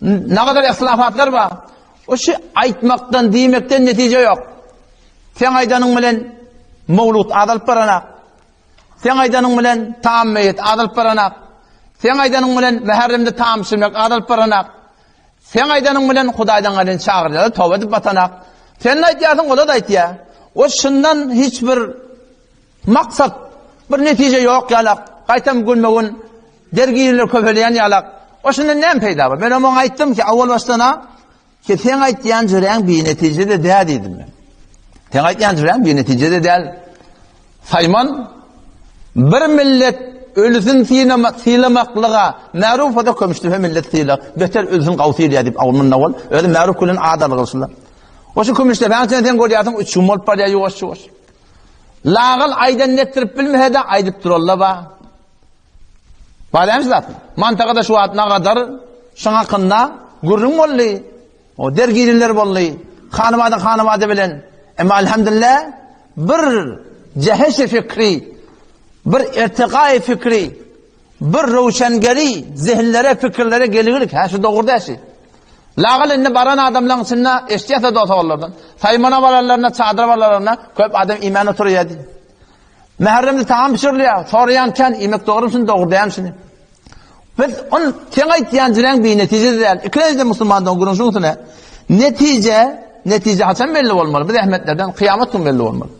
Nagadar ihtilafatlar bar. O şu aýtmakdan, diýmekden netije ýok. Sen aýdanyň bilen mowlut azalyp baranak. Seň aýdanyň bilen taam meýit azalyp baranak. Seň aýdanyň bilen Mäherremde taam bişirmek azalyp baranak. Seň aýdanyň bilen Hudaýdan gelen çagyrýarlar, toba edip batanak. Sen aýtýarsyň, olar-da aýtýar. O şundan hiç bir maksat, bir netije ýok ýalak. Gaýtam günbe-gün dergirler köpelýän ýalak. O şundan näme peýda bar? Men oňa aýtdym ki, awal başdan-a Ki seň aýtýan jüräň binetije-de däl diýdim men. Seň aýtýan jüräň binetije-de däl. Saýman bir millet ölüsin sylamaklyga märuf bolsa kömüşdepe millet sylag, beter ölüsin gawy sylýar diýip awul munda bol. Özi märuf bilen adalygy şunda. O şu kömüşdepäň içinde sen görýärsiň üç gün bolup barýar ýuwaş-ýuwaş. Lagal aýdan netdirip bilmese-de aýdyp duralla ba. Bar dämi şu zat? Mantagada şu wagt nagadar şuň hakynda gürrüň boldy. O dergiriler boldy. Hanybada hanybada bilen. Emma elhamdülillah bir jeheşi fikri, bir irtiqai fikri, bir röwşengeri zihinlere, fikirlere geliglik. Ha şu dogry däşi. Lagal indi baran adamlaryň içinde eşitýärse dost olardan. Saýmana baranlaryna, çadyra baranlaryna köp adam iman oturýar. Mähremli tagam bişirilýär. Soraýan kän, iýmek dogrumy şuny, dogry dälmi şuny? Biz on seň aýtýan jireň bir netije däl. Ikilenji musulmandan gürrüň şuň üstüne. Netije, netije haçan belli bolmaly? Bu zähmetlerden kyýamat gün belli bolmaly.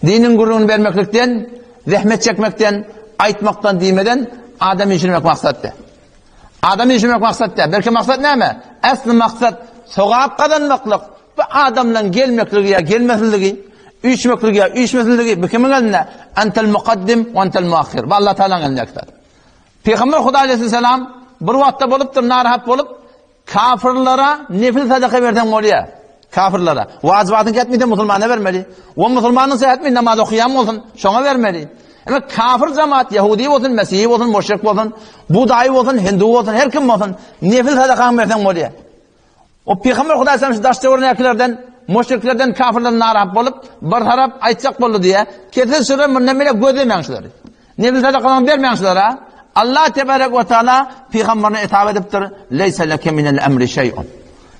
Diniň gürrüňini bermeklikden, zähmet çekmekden, aýtmakdan diýmeden adam işirmek maksat däl. Adam işirmek maksat däl. Belki maksat näme? Äsli maksat sogap gazanmaklyk, Bu adamlaryň gelmekligi ýa gelmezligi, üýşmekligi ýa üýşmezligi bu kimiň elinde? Entel mukaddim we entel muahhir. Bu Allah Taalanyň elindäki zat. Pygamber Hudaý aleyhisselam bir wagtda bolupdyr, narahat bolup, kafirlere nefil sadaka berseň bolýar. Kafirlere. Wajybatyny etmese musulmana bermeli. We musulmanyň sähetmi namaz okaýan bolsun, şoňa bermeli. Emma kafir jemaat, ýahudi bolsun, mesihi bolsun, müşrik bolsun, budaý bolsun, hindu bolsun, her kim bolsun, nefil sadakaňy berseň bolýar. O pygamber Hudaý salam şu daş töweregindäkilerden, müşriklerden, kafirlerden narahat bolup, bir tarap aýtjak boldy diýýär. Kesil şular mundan beýläk gözlemäň şulary. Nefil sadakalaryny bermäň şulara. Allah tebarek we taala pygamberine etap edipdir. Leýse leke minel emri şeý'un.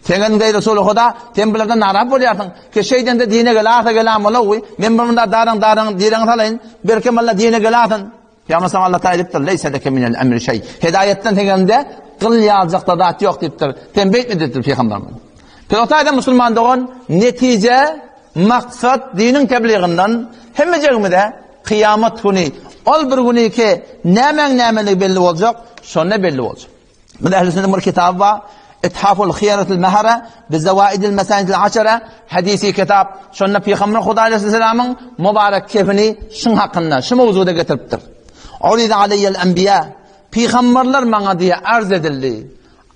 Sen indi Resuly Huda, sen bulardan narahat bolýarsyň. Ki şeýdende dine gelasa gelam bolawy. Men bir munda daraň daraň direň salaýyn. Belki Allah dine gelasyn. Pygamber Allah taala aýdypdyr, Leýse leke minel emri şeý. Hidaýatdan seň elinde gyl ýaljak-da zat ýok diýipdir. Sen beýtme diýipdir pygamberimiz. Peygamber musulman dogan netije, maksat diniň tebliginden hemmejegimize kyýamat güni ol bir güni ki nämäň nämeligi belli boljak, şonda belli boljak. Biz ähli sünnetiň bir kitaby bar. Ithaful Hiýaratul Mahara bi Zawaidil Mesanidil Aşara hadisi kitap. Şonda Pygamber Hudaý Aleyhisselamyň mübarek kefini şuň hakynda, şu mowzuda getiripdir. Urida aleýýel enbiýa. Pygamberler maňa diýe arz edildi.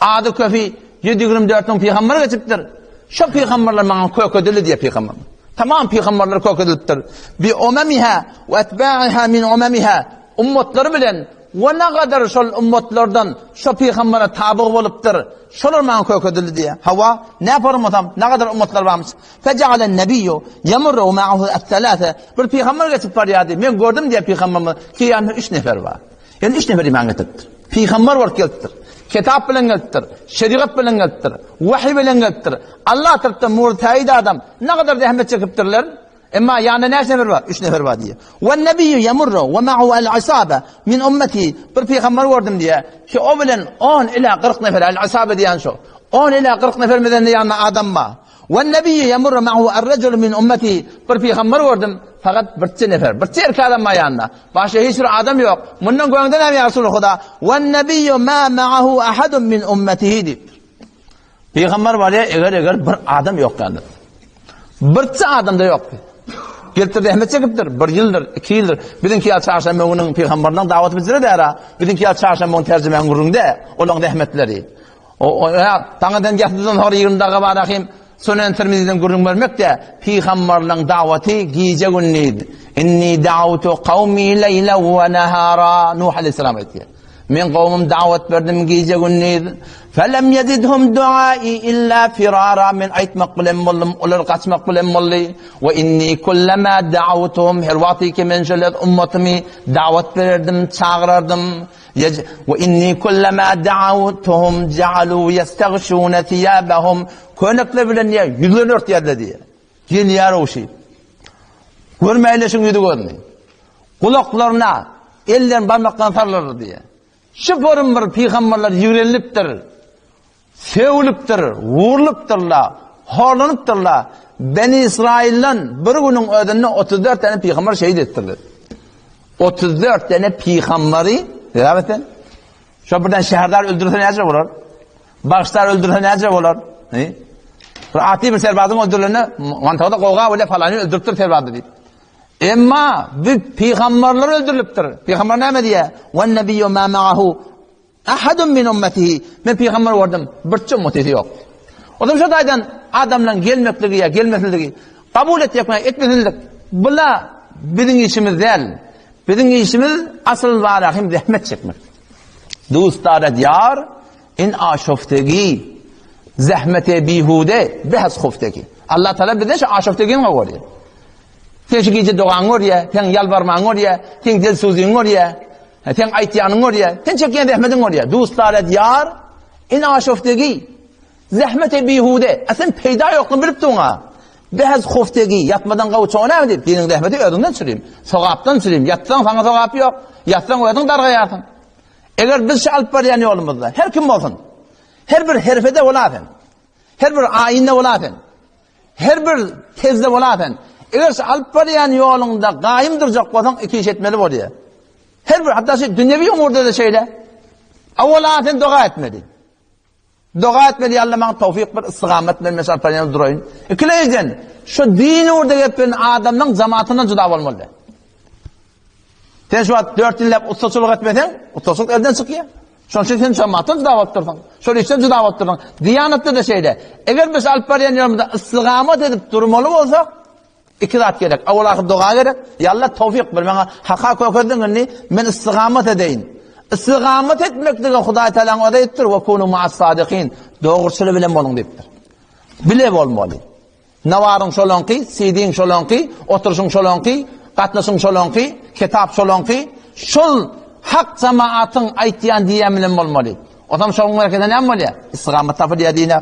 Ady köpi 124 müň pygamber geçipdir. Şo pygamberler maňa kök edildi diýe pygamber. Tamam pygamberler kök edilipdir. Bi umamiha we etba'iha min umamiha. Ummatlary bilen We nagadar şol ummatlardan şo pygambere tabyg bolupdyr, şolar maňa kök edildi diýýär. Hawa, näparyň bolsam, nagadar ummatlar barmyş. Fejealen nebiyyu yemurru ma'ahu es-selase. Bir pygamber geçip barýardy. Men gördüm diýýär pygamberimiz, ki ýanynda üç nefer bar. Ýani üç nefer iman getiripdir. Pygamber bolup gelipdir. Kitap bilen gelipdir, şerigat bilen gelipdir, wahy bilen gelipdir. Allah tarapdan murtaid adam nagadar zähmet çekipdirler. Emma ýanynda näçe nefer bar? Üç nefer bar diýýär. We nebiyyu yemurru we ma'hu al-isaba min ummati. Bir pygamber gördüm diýýär. Ki o bilen 10 ila 40 nefer al-isaba diýen şo. 10 ila 40 nefer meden ýanynda adam bar. We nebiyyu yemurru ma'hu ar-rajul min ummati. Bir pygamber gördüm. Fakat birçe nefer, birçe erkek adam bar ýanynda. Başga hiç bir adam ýok. Mundan göňde näme ýa Resuly Huda? We nebiyyu ma ma'hu ahadun min ummatihi diýipdir. Pygamber barýar, eger-eger bir adam ýok ýanynda. Birçe adam-da ýokdy. Gelipdir, zähmet çekipdir. Bir ýyldyr, iki ýyldyr. Biziňki ýaly çarşenbe günüň pygamberiniň dawaty bizlere dära. Biziňki ýaly çarşenbe gün terjimäň gürrüňde olaň zähmetleri. O, o, ýa, taňadan ýatydan soňra 20 daga bar ahim Sunan Tirmiziden gürrüň bermek de pygamberiniň dawaty gije gündiz. Inni da'utu qawmi leýle we nahara. Nuh aleyhisselam aýtýar. Men gowmum dawat berdim gije-gündiz. Felem yezidhum duai illa firara men aýtmak bilen boldum, olar gaçmak bilen boldy. We inni kullama da'awtuhum her wagty ki men şol öz ummatymy dawat bererdim, çagyrardym. We inni kullama da'awtuhum ja'alu yestagşuna thiyabahum köýnekler bilen diýýär, ýüzlerini örtýärler diýýär. Gelýär ogşy. Görmäýle şuň ýüzi gözüni. Gulaklaryna ellerini barmaklaryny sarlarlar diýýär. Şu forum bir pygamberler ýigrenilipdir, sögülipdir, wurlupdyrlar, horlanypdyrlar. Beni Israilden bir günüň özünde 34 tane pygamber şehit etdirler. 34 tane pygamberi, hesap etsen, şo birden şäherdar öldürse näce bolar? Bagşdar öldürse näce bolar? He? Bir atly bir serbazyň öldürilende mantagda gowga bile falany öldüripdir serbazy diýip. Emma bu pygamberler öldürilipdir. Pygamber näme diýýär? Wan nabiyyu ma ma'ahu ahadun min ummatihi. Men pygamber gördüm, birçe ummeti ýok. O zaman şu taýdan adamlaryň gelmekligi ýa gelmesizligi kabul etjek we etmesizlik bula biziň işimiz däl. Biziň işimiz asyl bara hem zähmet çekmek. Dustara diýar in aşoftegi zähmete bihude behs huftegi. Allah Taala bizden şu aşoftegini görýär. Sen şu gije dogaňy görýär, seň ýalbarmaňy görýär, seň dilsuzyňy görýär, seň aýtýanyňy görýär, sen çekýän zähmetiňi görýär. Dustara diýar, in aşoftegi, zähmete bihude. A sen peýda ýoklugyny bilip durňa. Behz huftegi, ýatmadan gowy çoňa näme diýip, diniň zähmeti özüňden çürim, sogapdan çürim. Ýatsaň saňa sogap ýok, ýatsaň özüň dargaýarsyň. Eger biz şu alyp barýan ýolumyzda, her kim bolsun, her bir herfede bola sen, her bir aýynda bola sen, Her bir tezde bola sen. Eger şu alyp barýan ýoluňda gaýym durjak bolsaň, iki iş etmeli bolýar. Her bir, hatda şu dünýewi umurda-da şeýle. Awwala sen doga etmeli. Doga etmeli, Alla maňa towfyk ber, istigamat ber, men şu alyp barýan ýolda duraýyn. Ikilenjiden, şu din ugurda gelip gelen adamlaryň jamaatyndan juda bolmaly. Sen şu wagt 4 ýyllap ussaçylyk etmeseň, ussaçylyk elden çykýar. Şonuň üçin sen jemaatdan juda bolup dursuň. Şol işden juda bolup dursuň. Diýanatda-da şeýle. Eger biz alyp barýan ýolumyzda istigamat edip durmaly bolsak, iki zat gerek. Awwalaky doga gerek. Ýa Allah towfyk ber maňa haka kökezdiň indi men istigamat edeýin. Istigamat etmeklige Hudaý Tagalaň özi aýdypdyr, "Ve kunu ma'as sadikin." Dogruçyl bilen boluň diýipdir. Bile bolmaly. Nawaryň şolaňky, CD-iň şolaňky, oturyşyň şolaňky, gatnaşyň şolaňky, kitap şolaňky, şol hak jemaatyň aýtýan diýýän bilen bolmaly. Onsoň şonuň bereketine näme bolýar? Istigamat tapylýar diýne.